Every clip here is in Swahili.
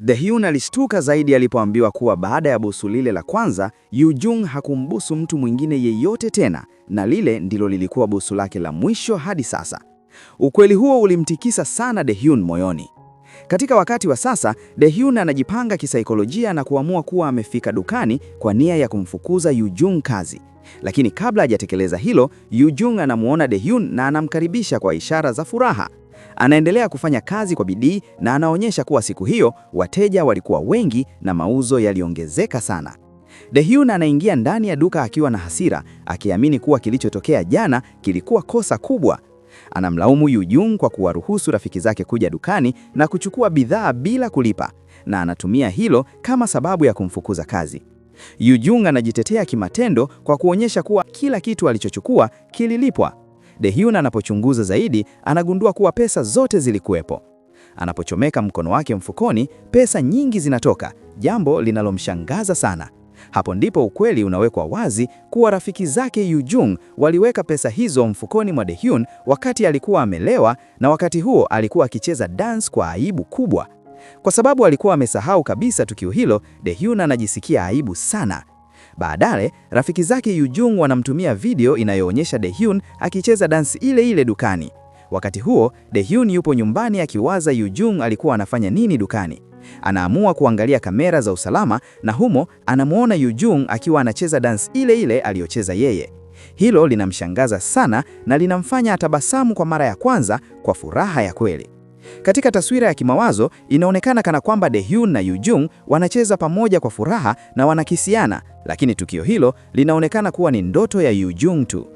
Daehyun alishtuka zaidi alipoambiwa kuwa baada ya busu lile la kwanza, Yujung hakumbusu mtu mwingine yeyote tena, na lile ndilo lilikuwa busu lake la mwisho hadi sasa. Ukweli huo ulimtikisa sana Daehyun moyoni. Katika wakati wa sasa, Daehyun anajipanga kisaikolojia na kuamua kuwa amefika dukani kwa nia ya kumfukuza Yujung kazi. Lakini kabla hajatekeleza hilo, Yujung anamuona Daehyun na anamkaribisha kwa ishara za furaha. Anaendelea kufanya kazi kwa bidii na anaonyesha kuwa siku hiyo wateja walikuwa wengi na mauzo yaliongezeka sana. Daehyun anaingia ndani ya duka akiwa na hasira, akiamini kuwa kilichotokea jana kilikuwa kosa kubwa. Anamlaumu Yujung kwa kuwaruhusu rafiki zake kuja dukani na kuchukua bidhaa bila kulipa, na anatumia hilo kama sababu ya kumfukuza kazi. Yujung anajitetea kimatendo kwa kuonyesha kuwa kila kitu alichochukua kililipwa. Daehyun anapochunguza zaidi, anagundua kuwa pesa zote zilikuwepo. Anapochomeka mkono wake mfukoni, pesa nyingi zinatoka, jambo linalomshangaza sana. Hapo ndipo ukweli unawekwa wazi kuwa rafiki zake Yujung waliweka pesa hizo mfukoni mwa Daehyun wakati alikuwa amelewa, na wakati huo alikuwa akicheza dance kwa aibu kubwa. Kwa sababu alikuwa amesahau kabisa tukio hilo, Daehyun anajisikia aibu sana. Baadaye, rafiki zake Yujung wanamtumia video inayoonyesha Daehyun akicheza dansi ile ile dukani. Wakati huo, Daehyun yupo nyumbani akiwaza Yujung alikuwa anafanya nini dukani. Anaamua kuangalia kamera za usalama na humo anamuona Yujung akiwa anacheza dansi ile ile aliyocheza yeye. Hilo linamshangaza sana na linamfanya atabasamu kwa mara ya kwanza kwa furaha ya kweli. Katika taswira ya kimawazo inaonekana kana kwamba Daehyun na Yujung wanacheza pamoja kwa furaha na wanakisiana, lakini tukio hilo linaonekana kuwa ni ndoto ya Yujung tu.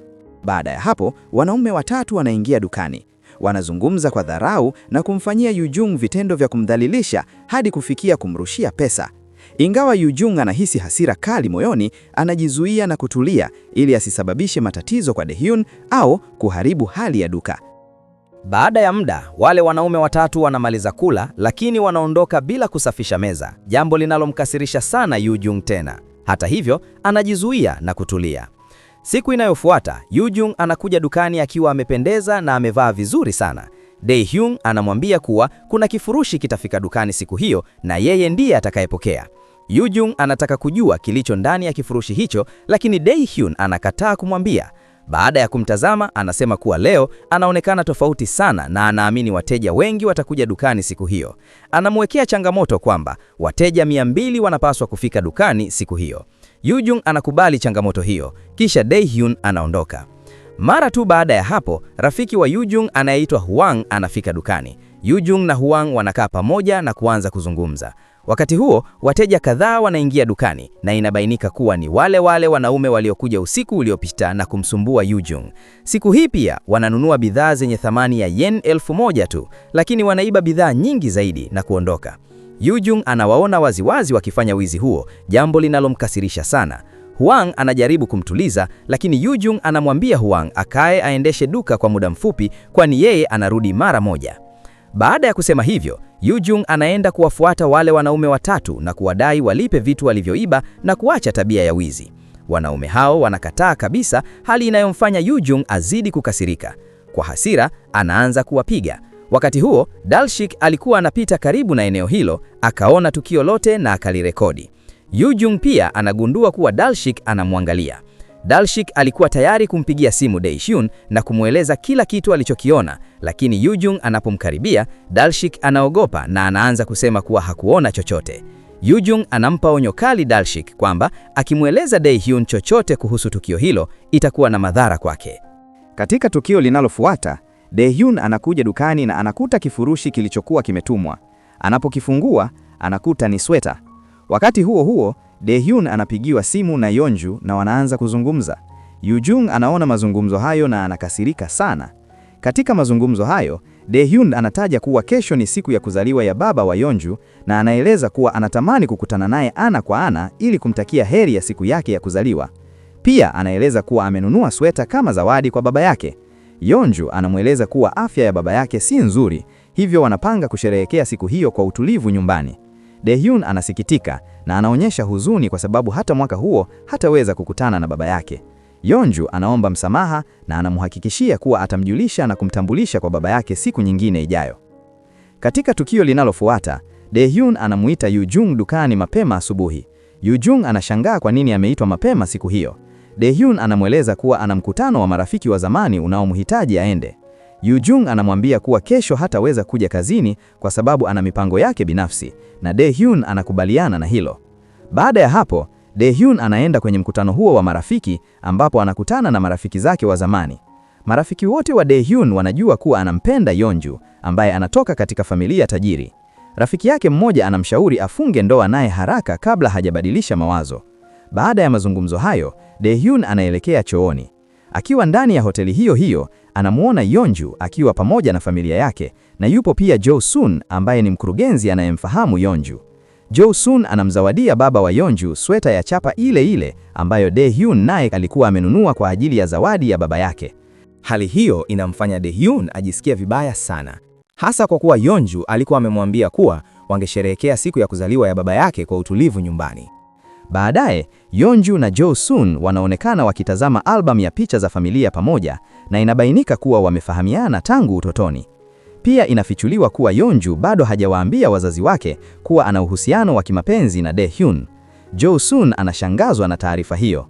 Baada ya hapo, wanaume watatu wanaingia dukani. Wanazungumza kwa dharau na kumfanyia Yujung vitendo vya kumdhalilisha hadi kufikia kumrushia pesa. Ingawa Yujung anahisi hasira kali moyoni, anajizuia na kutulia ili asisababishe matatizo kwa Daehyun au kuharibu hali ya duka. Baada ya muda, wale wanaume watatu wanamaliza kula, lakini wanaondoka bila kusafisha meza, jambo linalomkasirisha sana Yujung tena. Hata hivyo, anajizuia na kutulia. Siku inayofuata, Yujung anakuja dukani akiwa amependeza na amevaa vizuri sana. Daehyun anamwambia kuwa kuna kifurushi kitafika dukani siku hiyo na yeye ndiye atakayepokea. Yujung anataka kujua kilicho ndani ya kifurushi hicho, lakini Daehyun anakataa kumwambia. Baada ya kumtazama, anasema kuwa leo anaonekana tofauti sana na anaamini wateja wengi watakuja dukani siku hiyo. Anamwekea changamoto kwamba wateja 200 wanapaswa kufika dukani siku hiyo. Yujung anakubali changamoto hiyo, kisha Daehyun anaondoka. Mara tu baada ya hapo, rafiki wa Yujung anayeitwa Huang anafika dukani. Yujung na Huang wanakaa pamoja na kuanza kuzungumza. Wakati huo, wateja kadhaa wanaingia dukani na inabainika kuwa ni wale wale wanaume waliokuja usiku uliopita na kumsumbua Yujung. Siku hii pia wananunua bidhaa zenye thamani ya yen 1000 tu, lakini wanaiba bidhaa nyingi zaidi na kuondoka. Yujung anawaona waziwazi wakifanya wizi huo, jambo linalomkasirisha sana. Huang anajaribu kumtuliza, lakini Yujung anamwambia Huang akae aendeshe duka kwa muda mfupi, kwani yeye anarudi mara moja. Baada ya kusema hivyo, Yujung anaenda kuwafuata wale wanaume watatu na kuwadai walipe vitu walivyoiba na kuacha tabia ya wizi. Wanaume hao wanakataa kabisa, hali inayomfanya Yujung azidi kukasirika. Kwa hasira, anaanza kuwapiga. Wakati huo, Dalshik alikuwa anapita karibu na eneo hilo, akaona tukio lote na akalirekodi. Yujung pia anagundua kuwa Dalshik anamwangalia. Dalshik alikuwa tayari kumpigia simu Daehyun na kumweleza kila kitu alichokiona, lakini Yujung anapomkaribia, Dalshik anaogopa na anaanza kusema kuwa hakuona chochote. Yujung anampa onyo kali Dalshik kwamba akimweleza Daehyun chochote kuhusu tukio hilo itakuwa na madhara kwake. Katika tukio linalofuata, Daehyun anakuja dukani na anakuta kifurushi kilichokuwa kimetumwa. Anapokifungua, anakuta ni sweta. Wakati huo huo, Daehyun anapigiwa simu na Yonju na wanaanza kuzungumza. Yujung anaona mazungumzo hayo na anakasirika sana. Katika mazungumzo hayo, Daehyun anataja kuwa kesho ni siku ya kuzaliwa ya baba wa Yonju na anaeleza kuwa anatamani kukutana naye ana kwa ana ili kumtakia heri ya siku yake ya kuzaliwa. Pia anaeleza kuwa amenunua sweta kama zawadi kwa baba yake. Yonju anamweleza kuwa afya ya baba yake si nzuri, hivyo wanapanga kusherehekea siku hiyo kwa utulivu nyumbani. Daehyun anasikitika na anaonyesha huzuni kwa sababu hata mwaka huo hataweza kukutana na baba yake. Yonju anaomba msamaha na anamhakikishia kuwa atamjulisha na kumtambulisha kwa baba yake siku nyingine ijayo. Katika tukio linalofuata, Daehyun anamuita Yujung dukani mapema asubuhi. Yujung anashangaa kwa nini ameitwa mapema siku hiyo. Daehyun anamweleza kuwa ana mkutano wa marafiki wa zamani unaomhitaji aende. Yujung anamwambia kuwa kesho hataweza kuja kazini kwa sababu ana mipango yake binafsi, na Daehyun anakubaliana na hilo. Baada ya hapo, Daehyun anaenda kwenye mkutano huo wa marafiki ambapo anakutana na marafiki zake wa zamani. Marafiki wote wa Daehyun wanajua kuwa anampenda Yeonju ambaye anatoka katika familia tajiri. Rafiki yake mmoja anamshauri afunge ndoa naye haraka kabla hajabadilisha mawazo. Baada ya mazungumzo hayo, Daehyun anaelekea chooni. Akiwa ndani ya hoteli hiyo hiyo, anamuona Yeonju akiwa pamoja na familia yake na yupo pia Jo Sun ambaye ni mkurugenzi anayemfahamu Yeonju. Jo Sun anamzawadia baba wa Yeonju sweta ya chapa ile ile ambayo Daehyun naye alikuwa amenunua kwa ajili ya zawadi ya baba yake. Hali hiyo inamfanya Daehyun ajisikia vibaya sana, hasa kwa kuwa Yeonju alikuwa amemwambia kuwa wangesherehekea siku ya kuzaliwa ya baba yake kwa utulivu nyumbani. Baadaye, Yeonju na Jo Sun wanaonekana wakitazama album ya picha za familia pamoja na inabainika kuwa wamefahamiana tangu utotoni. Pia inafichuliwa kuwa Yeonju bado hajawaambia wazazi wake kuwa ana uhusiano wa kimapenzi na Daehyun. Jo Sun anashangazwa na taarifa hiyo.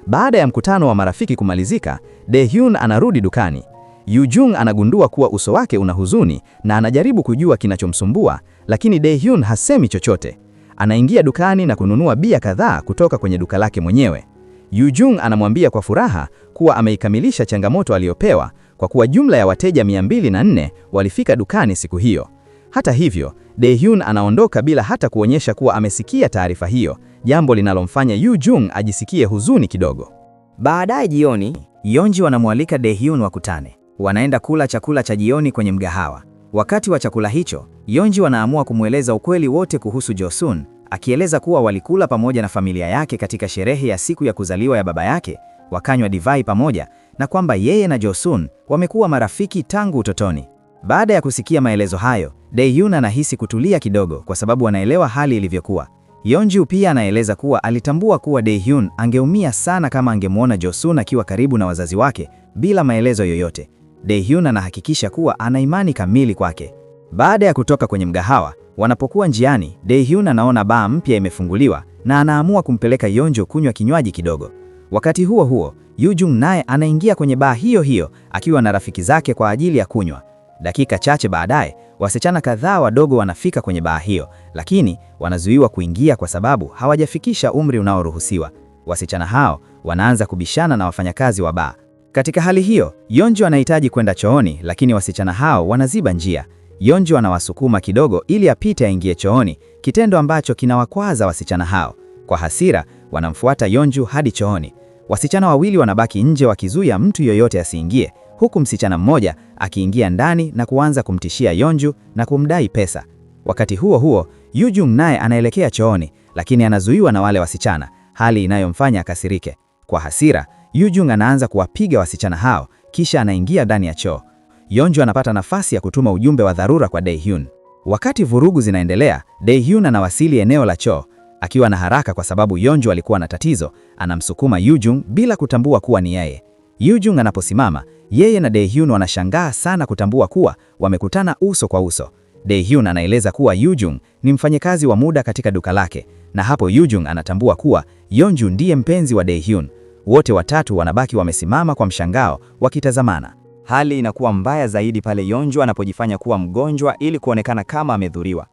Baada ya mkutano wa marafiki kumalizika, Daehyun anarudi dukani. Yujung anagundua kuwa uso wake una huzuni na anajaribu kujua kinachomsumbua, lakini Daehyun hasemi chochote. Anaingia dukani na kununua bia kadhaa kutoka kwenye duka lake mwenyewe. Yujung anamwambia kwa furaha kuwa ameikamilisha changamoto aliyopewa kwa kuwa jumla ya wateja 204 walifika dukani siku hiyo. Hata hivyo, Daehyun anaondoka bila hata kuonyesha kuwa amesikia taarifa hiyo, jambo linalomfanya Yujung ajisikie huzuni kidogo. Baadaye jioni, Yeonju wanamwalika Daehyun wakutane. Wanaenda kula chakula cha jioni kwenye mgahawa. Wakati wa chakula hicho, Yeonju anaamua kumweleza ukweli wote kuhusu Josun, akieleza kuwa walikula pamoja na familia yake katika sherehe ya siku ya kuzaliwa ya baba yake, wakanywa divai pamoja na kwamba yeye na Josun wamekuwa marafiki tangu utotoni. Baada ya kusikia maelezo hayo, Daehyun anahisi kutulia kidogo kwa sababu anaelewa hali ilivyokuwa. Yeonju pia anaeleza kuwa alitambua kuwa Daehyun angeumia sana kama angemwona Josun akiwa karibu na wazazi wake bila maelezo yoyote. Daehyun anahakikisha kuwa ana imani kamili kwake. Baada ya kutoka kwenye mgahawa, wanapokuwa njiani, Daehyun anaona baa mpya imefunguliwa na anaamua kumpeleka Yeonju kunywa kinywaji kidogo. Wakati huo huo, Yujung naye anaingia kwenye baa hiyo hiyo akiwa na rafiki zake kwa ajili ya kunywa. Dakika chache baadaye, wasichana kadhaa wadogo wanafika kwenye baa hiyo, lakini wanazuiwa kuingia kwa sababu hawajafikisha umri unaoruhusiwa. Wasichana hao wanaanza kubishana na wafanyakazi wa baa. Katika hali hiyo, Yeonju anahitaji kwenda chooni, lakini wasichana hao wanaziba njia. Yeonju anawasukuma kidogo ili apite aingie chooni, kitendo ambacho kinawakwaza wasichana hao. Kwa hasira, wanamfuata Yeonju hadi chooni. Wasichana wawili wanabaki nje wakizuia mtu yoyote asiingie, huku msichana mmoja akiingia ndani na kuanza kumtishia Yeonju na kumdai pesa. Wakati huo huo, Yujung naye anaelekea chooni, lakini anazuiwa na wale wasichana, hali inayomfanya akasirike. Kwa hasira, Yujung anaanza kuwapiga wasichana hao, kisha anaingia ndani ya choo. Yeonju anapata nafasi ya kutuma ujumbe wa dharura kwa Daehyun. Wakati vurugu zinaendelea, Daehyun anawasili eneo la choo. Akiwa na haraka kwa sababu Yeonju alikuwa na tatizo, anamsukuma Yujung bila kutambua kuwa ni yeye. Yujung anaposimama, yeye na Daehyun wanashangaa sana kutambua kuwa wamekutana uso kwa uso. Daehyun anaeleza kuwa Yujung ni mfanyakazi wa muda katika duka lake, na hapo Yujung anatambua kuwa Yeonju ndiye mpenzi wa Daehyun. Wote watatu wanabaki wamesimama kwa mshangao wakitazamana. Hali inakuwa mbaya zaidi pale Yeonju anapojifanya kuwa mgonjwa ili kuonekana kama amedhuriwa.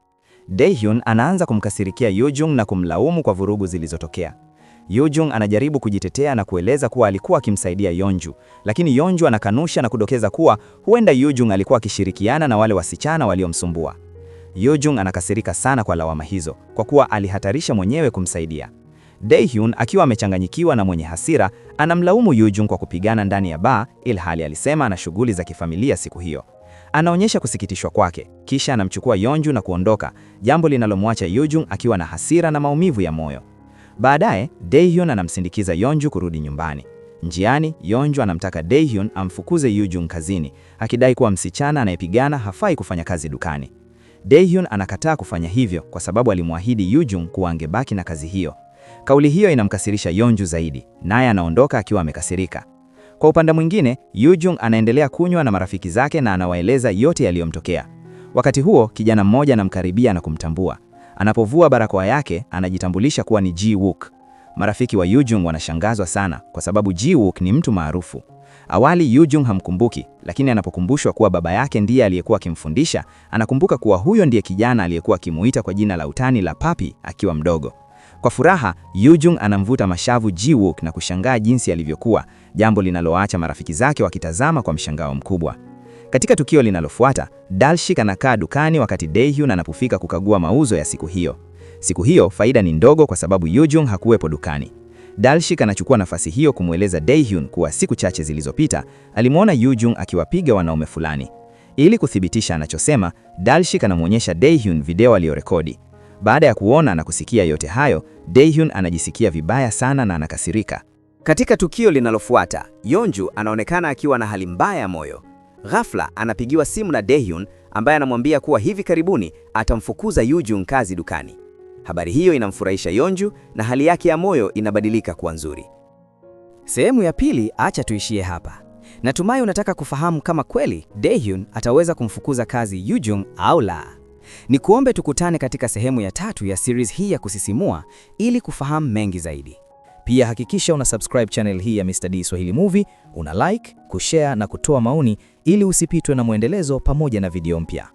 Daehyun anaanza kumkasirikia Yujung na kumlaumu kwa vurugu zilizotokea. Yujung anajaribu kujitetea na kueleza kuwa alikuwa akimsaidia Yeonju, lakini Yeonju anakanusha na kudokeza kuwa huenda Yujung alikuwa akishirikiana na wale wasichana waliomsumbua. Yujung anakasirika sana kwa lawama hizo, kwa kuwa alihatarisha mwenyewe kumsaidia. Daehyun akiwa amechanganyikiwa na mwenye hasira, anamlaumu Yujung kwa kupigana ndani ya baa, ilhali alisema ana shughuli za kifamilia siku hiyo. Anaonyesha kusikitishwa kwake, kisha anamchukua Yeonju na kuondoka, jambo linalomwacha Yujung akiwa na hasira na maumivu ya moyo. Baadaye, Daehyun anamsindikiza Yeonju kurudi nyumbani. Njiani, Yeonju anamtaka Daehyun amfukuze Yujung kazini, akidai kuwa msichana anayepigana hafai kufanya kazi dukani. Daehyun anakataa kufanya hivyo kwa sababu alimwahidi Yujung kuwa angebaki na kazi hiyo. Kauli hiyo inamkasirisha Yeonju zaidi, naye anaondoka akiwa amekasirika. Kwa upande mwingine, Yujung anaendelea kunywa na marafiki zake na anawaeleza yote yaliyomtokea. Wakati huo, kijana mmoja anamkaribia na kumtambua. Anapovua barakoa yake, anajitambulisha kuwa ni Ji Wook. Marafiki wa Yujung wanashangazwa sana kwa sababu Ji Wook ni mtu maarufu. Awali Yujung hamkumbuki, lakini anapokumbushwa kuwa baba yake ndiye aliyekuwa akimfundisha, anakumbuka kuwa huyo ndiye kijana aliyekuwa akimuita kwa jina la utani la Papi akiwa mdogo. Kwa furaha, Yujung anamvuta mashavu Ji Wook na kushangaa jinsi alivyokuwa, jambo linaloacha marafiki zake wakitazama kwa mshangao mkubwa. Katika tukio linalofuata, Dalshik anakaa dukani wakati Daehyun anapofika kukagua mauzo ya siku hiyo. Siku hiyo faida ni ndogo kwa sababu Yujung hakuwepo dukani. Dalshik anachukua nafasi hiyo kumweleza Daehyun kuwa siku chache zilizopita alimwona Yujung akiwapiga wanaume fulani. Ili kuthibitisha anachosema, Dalshik anamwonyesha Daehyun video aliyorekodi. Baada ya kuona na kusikia yote hayo, Daehyun anajisikia vibaya sana na anakasirika. Katika tukio linalofuata, Yonju anaonekana akiwa na hali mbaya ya moyo. Ghafla anapigiwa simu na Daehyun ambaye anamwambia kuwa hivi karibuni atamfukuza Yujung kazi dukani. Habari hiyo inamfurahisha Yonju na hali yake ya moyo inabadilika kuwa nzuri. Sehemu ya pili, acha tuishie hapa. Natumai unataka kufahamu kama kweli Daehyun ataweza kumfukuza kazi Yujung au la. Nikuombe tukutane katika sehemu ya tatu ya series hii ya kusisimua ili kufahamu mengi zaidi. Pia hakikisha una subscribe channel hii ya Mr. D Swahili Movie, una like, kushare na kutoa maoni ili usipitwe na mwendelezo pamoja na video mpya.